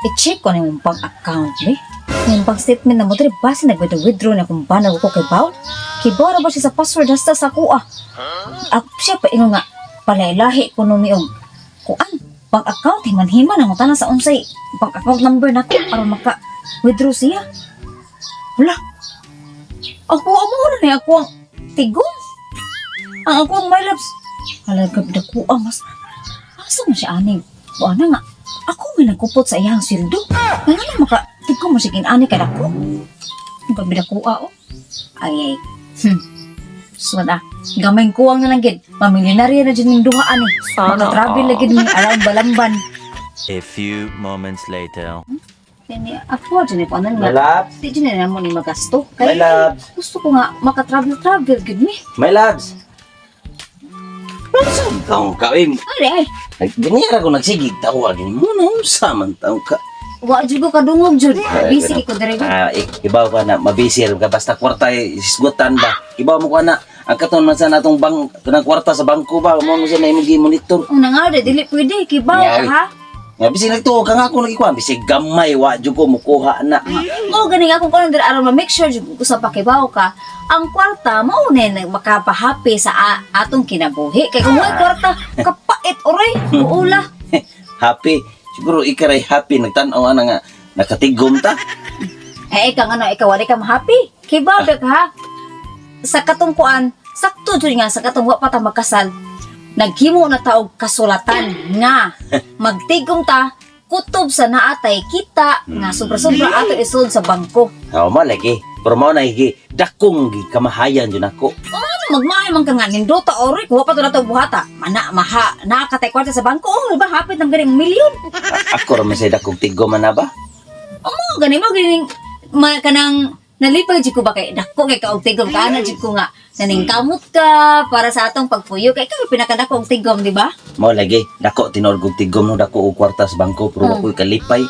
I-check ko na yung bank account, be. Yung bank statement na mo, diri, base nag-withdraw na kung banag ko kay Bawl. Kay Bawl ra ba siya sa password hasta sa kuha. Ako siya pa ingon nga, palailahi ko nung miog. Kuan, bank account, himan-himan ang tanan sa unsay bank account number na ko aron maka withdraw siya. Wala. Ako, amo na ni ako ang tigom. Ang ako ang my loves. Hala, gabi na kuha, mas. Asa man siya aning? Buwan na nga. Ako may nagkupot sa iyang sweldo. Nga na maka, tigom mo siya kinani kay dako. Gabi na kuha, oh. Ay, ay. So na, gamay kuwang na lang gid. Mamilyonarya na dyan yung duha ani. Sana Maka-travel all. na gid mi around Balamban. A few moments later. Yan, ako dyan eh, ano My nga. loves, Di dyan na mo ni magasto. my Kaya loves, gusto ko nga maka-travel-travel gid mi. My loves. Unsa man taong ka eh? Ay, ay. Ganyan ako nagsigig tawag mo na unsa man taong ka. Wa jud ko kadungog jud. Ay, Busy ko diri. Ah, ibaw ka na mabisi ka basta kwarta eh, isgutan ba. Ibaw mo ka na ang katon man sa natong bang kanang kwarta sa bangko ba mo mo sa na imong gi-monitor. Una nga de dili pwede kay baw ka Ay. ha. Nga bisig nagtuo ka nga ako nagikuan bisig gamay wa jud ko mukuha na. Mo gani nga kung kuno diri aron ma-make sure jud ko sa pakibaw ka, ang kwarta mao na yung makapahappy sa atong kinabuhi. Kay kung way kwarta, kapait oray, uula. Happy siguro ikaray happy nagtan-aw ana nga nakatigom ta. Eh, ikaw nga no, ikaw wala ka ma-happy. Kay ba ka ha? Sa katungkuan, sakto jud nga sa katong wa pa ta magkasal. Naghimo na ta og kasulatan nga magtigom ta kutob sa naatay kita nga sobra-sobra ato isulod sa bangko. Aw mo lagi. Pero mao na higi dakong gikamahayan jud ako. Ano magmahay man ka nga nindota oray kuha pa to nato buhata. Mana maha nakatay kwarta sa bangko. Oh, ba hapit ng ganing milyon. Ako ra man say dakong tigom man na ba? Oh, gani mo ganing ma, kanang nalipay jud ko ba kay dako kay kaog tigom ka ana jud ko nga naningkamot ka para sa atong pagpuyo kay ikaw yung pinakadako og tigom, di ba? Mao lagi dako tinuod kog tigom no dako og kwarta sa bangko pero ako'y kalipay.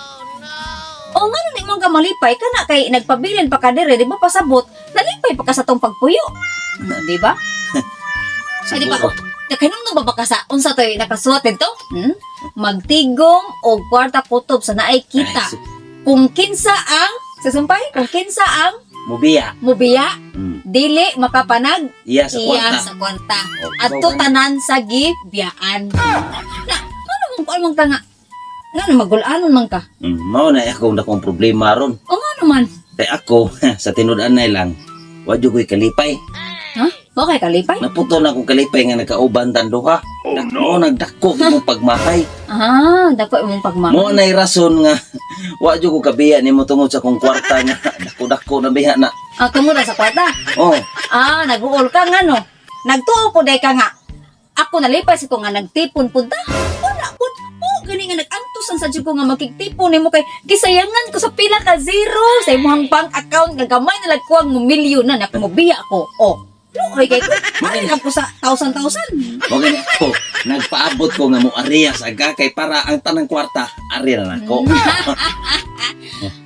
O nga di mo ka malipay kana kay nagpabilin pa ka dire, di ba pasabot, nalipay pa ka sa atong pagpuyo. Di ba? Ay, di ba? Siguro. Nakahinumdum ba ba ka sa unsa toy nakasuwat dito? Hmm? Magtigom og kwarta kutob sa naay kita. Ay, Kung kinsa ang sa sumpay, kung kinsa ang mubiya. mubiya, dili makapanag Iya sa iya kwarta. sa kwarta. Oh, Adto tanan sa gibiyaan. Na, ano mong kuan man ka nga? Nga na magulanon man ka. Mao na akong dakong problema ron. O nga naman. Kay ako sa tinud-an na lang wa jud ko'y kalipay. Ha? Wa kay kalipay? Naputo na akong kalipay nga nagkauban tan duha. Oh, no. Nagdako kong pagmahay. Ah, dako imong pagmamahal. Mo na rason nga wa jud ko kabiya nimo tungod sa kong kwarta nga dako-dako na biya na. Ah, tungod na sa kwarta. Oh, Ah, nag-uol ka nga no. Nagtuo po day ka nga. Ako nalipay sa ko nga nagtipon pud ta. Wala pud. Oh, gani nga nag-antos ang sa ko nga makigtipon nimo kay gisayangan ko sa pila ka zero sa imong bank account nga gamay na lang kuwang mo milyon na nakumubiya ko. Oh. Luoy kay ko. Ano lang ko sa thousand thousand. mo gani ako nagpaabot ko nga mo ariya sa aga kay para ang tanang kwarta ari na nako.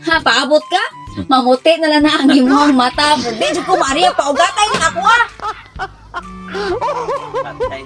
Ha, paabot ka? Mamuti na lang na ang imong mata. Di jud ko maariya paugatay na ako ah. Patay.